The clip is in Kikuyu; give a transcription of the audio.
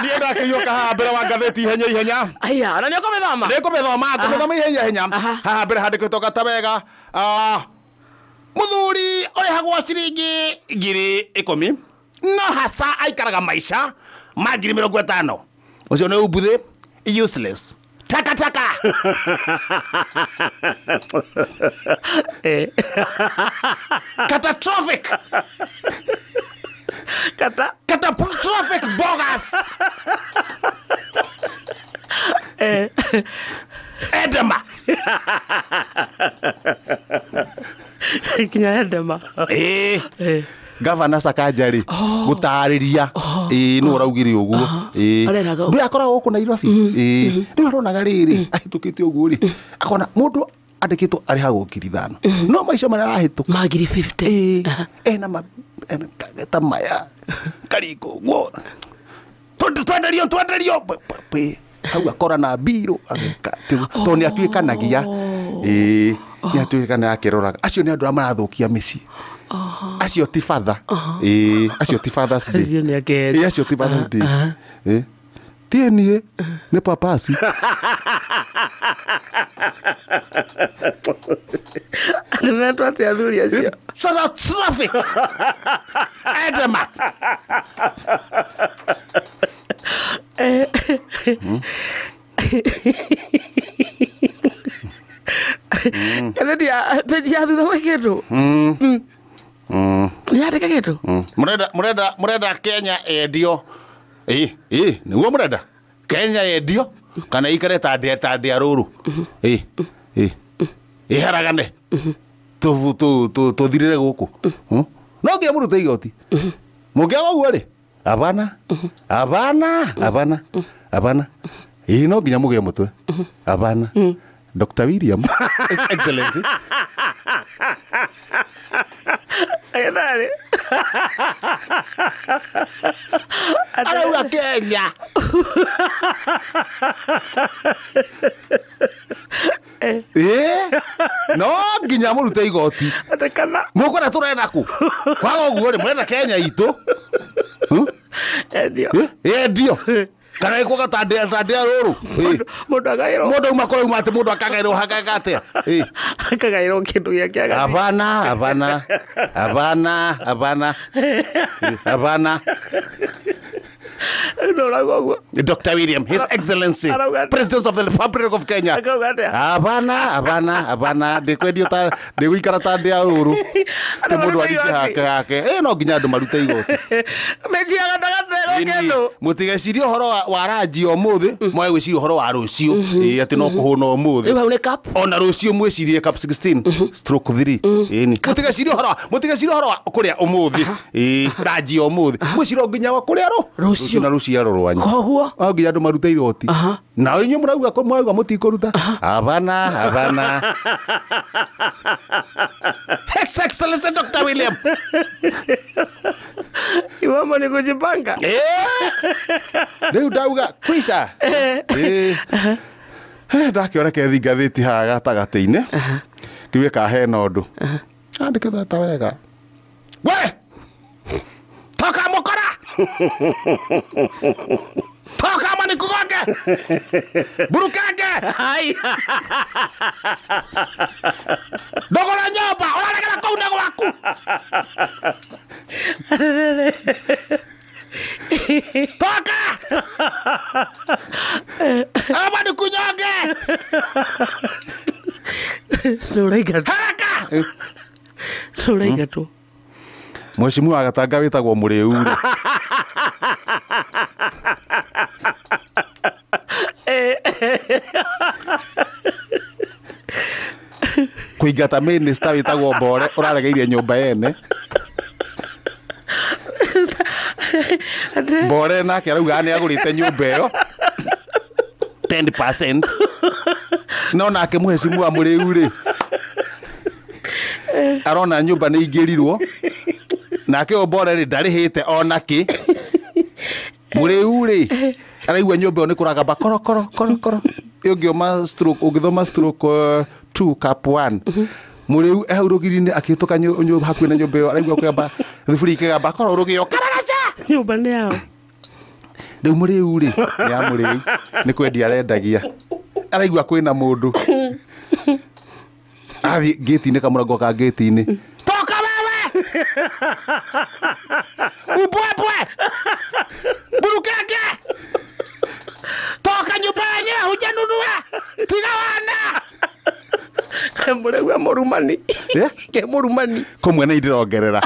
Niĩ ndakĩhiũka haha mbere wa ngathĩti ihenya ihenya. Aya, na nĩũkũmĩthoma? Nĩngũmĩthoma, ngũmĩthoma ihenya ihenya. Haha mbere handĩkĩtwo gata wega. Mũthuri ũrĩhagwo ciringi 10,000 no hasa aikaraga maica ma 50,000. Ũcio nĩ umbuthĩ, useless. Takataka. Catastrophic. Catastrophic bogus. Edema. Kinya edema. Gavana Sakaja rĩ gũtarĩria ĩĩ nũ ũraugire ũguo ĩĩ ndũĩ akoragwo gũkũ Nairobi ĩĩ rĩu aronaga rĩrĩ ahĩtũkĩte ũguo rĩ akona mũndũ andĩkĩtwo arĩhagwo 5,000 no maica marĩa arahĩtũka ma 50,000 ĩĩ ena ta maya kariko ũguo twenderio twenderio hau akora na mbirũ tondũ nĩ atuĩkanagia ĩĩ nĩ atuĩkanagia akĩroraga acio nĩ andũ arĩa marathũkia mĩciĩ. Acio ti father. Acio ti Father's Day. Acio ti Father's Day. Ti niĩ nĩ papasi. Nĩmetwo atĩa athuri acio? Catastrophic. Edema. Ngathĩti ya peji ya thutha wa kĩndũ. Nĩyandĩka kĩndũ? Mũrenda Kenya yendio. Ĩĩ nĩguo mũrenda Kenya yendio kana ikare ta ndĩa rũrũ. Ĩĩ ĩharagane tũthirĩre gũkũ. No nginya mũrute igoti. Mũngĩaga ũguo rĩ abana abana abana abana. Ĩĩ no nginya mũgĩe mũtwe abana. Dr. William, His Excellency. Arauga Kenya. No nginya mũrute igoti. Mũkwenda tũrenda kũ? Kwaga ũguo rĩ mũrenda Kenya itũ. Yendio. Kana ĩkuoga ta ndĩa rũrũ. Mũndũ agaĩrwo. Mũndũ auma kũrauma atĩ mũndũ akagaĩrwo hakaga atĩa. Akagaĩrwo kĩndũ gĩake agathiĩ. Abana abana abana abana abana. Dr. William, His Excellency, President of the Republic of Kenya. Abana abana abana ndĩkwendio ta ndĩgũikara ta ndĩa rũrũ. Ti mũndũ athiĩ hake hake. No nginya andũ marute igoti. Meji ya gatagatĩ kĩndũ. Mũtigecirie ũhoro wa ranji ũmũthĩ, mwage gwĩciria ũhoro wa rũciũ. Ĩĩ atĩ no kũhũna ũmũthĩ. Rĩu hau nĩ cap. Ona rũciũ mwĩcirie cap 16/3. Ĩĩ mũtigecirie ũhoro mũtigecirie ũhoro wa kũrĩa ũmũthĩ. Ĩĩ ranji ũmũthĩ. Mwĩcirie nginya wa kũrĩa rũciũ na rũciaro rwanyu. Koguo no nginya andũ marute igoti. Na inyuĩ mũrauga mũrauga mũtikũruta. Abana abana. His Excellency Dr. William. Iwamo ni kujipanga. Rĩu ndauga kwisha. Ndakĩona kethi ngathĩti haha gatagatĩ-inĩ. Kiuge ka hena ũndũ. Andĩkĩtwo ta wega. We! Toka mũkora! Toka manikugonge! Burukange! Ndogora nyũmba ũraregera kũu nĩ gwaku. Toka! Ama nikunyonge! Nũraingatwo. Haraka! Nũraingatwo. Mheshimiwa Gatanga wĩtagwo Mũrĩu rĩ. Kũingata minister wĩtagwo Mbore ũraregeire nyũmba yene. Mbore nake arauga nĩ agũrĩte nyũmba ĩyo 10%. No nake mheshimiwa Mũrĩu rĩ arona nyũmba nĩ ingĩrirwo nake ũyũ Mbore rĩ ndarĩhĩte ona kĩ. Mũrĩu rĩ araigua nyũmba ĩyo nĩ kũragamba koro koro koro koro. Ũngĩoma stroke ũngĩthoma stroke 2 cap 1. Mũrĩu e hau rũgiri-inĩ akĩhĩtũka hakuhĩ na nyũmba ĩyo araigua kũgamba thiburi ikĩgamba koro rũgĩo karagaca. Nyũmba nĩ yao. Rĩu mũrĩu rĩ, nĩ ya mũrĩu, nĩ kwendia arendagia, araigua kwĩna mũndũ athiĩ ngĩti-inĩ, kamũrango ka ngĩti-inĩ, toka wewe ubwebwe burukenge, toka nyumba yenyewe hujanunua, tiga wana. Ke mũrĩu e mũrumani. Eh? Ke mũrumani. Kũmwe nĩ ndĩrongerera.